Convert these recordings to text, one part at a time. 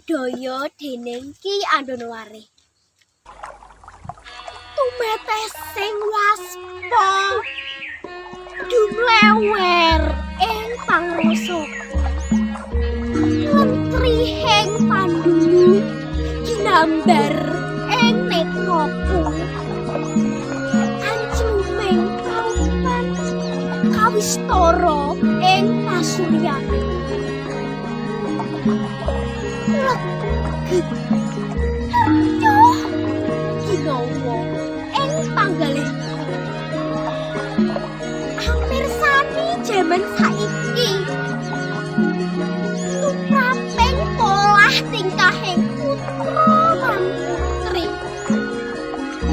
Budaya dening Ki Andono Warih. Tumetesing waspa dumlewer ing pangrasaku, lentrihing pandulu ginambar ing netraku, ancluming paupan kawistara ing pasuryanku. Leget riuh ginawa ing panggalihku. Amirsani jaman saiki, tumraping polah tingkahing putra lan putri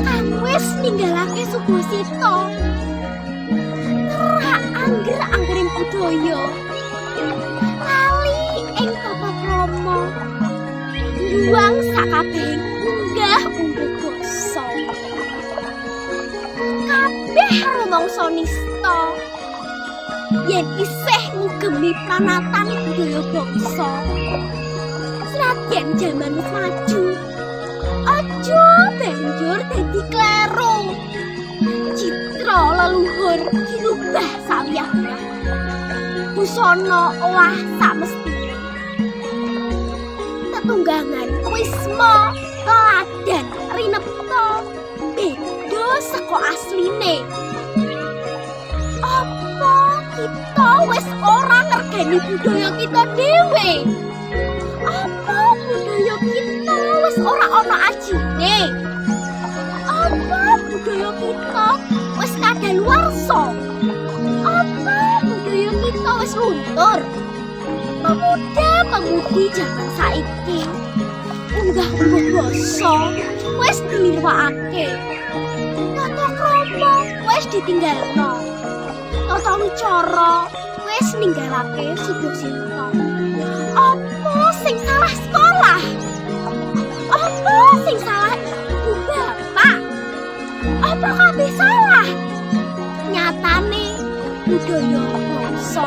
kang wis ninggalake subasita, nerak angger-anggering budaya, lali ing tata krama, mbuwang sakabehing unggah-ungguh basa. Kabeh rumangsa nista yen isih ngugemi pranatan budaya bangsa. Senadyan jaman wis maju, aja banjur dadi kleru. Citra leluhur ginubah sawiyah-wiyah. Busana owah samestine. Tetunggangan wisma teladan rinepta beda saka asline. Apa kita wis ora ngergani budaya kita dhewe? Apa budaya kita wis ora ana ajine? Apa budaya kita wis kadaluwarsa? Apa budaya kita wis luntur? Pemuda-pemudi jaman saiki unggah-ungguh basa wis dinirwakake. Tata krama wis ditinggalno. Tata wicara wis ninggalake subasita. Apa sing salah sekolah? Apa sing salah ibu bapak? Apa kabeh salah? Nyatane budaya bangsa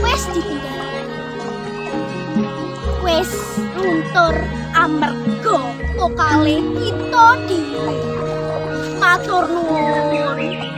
wis ditinggalake. Wis luntur amarga pokale kita dhewe. Matur nuwun.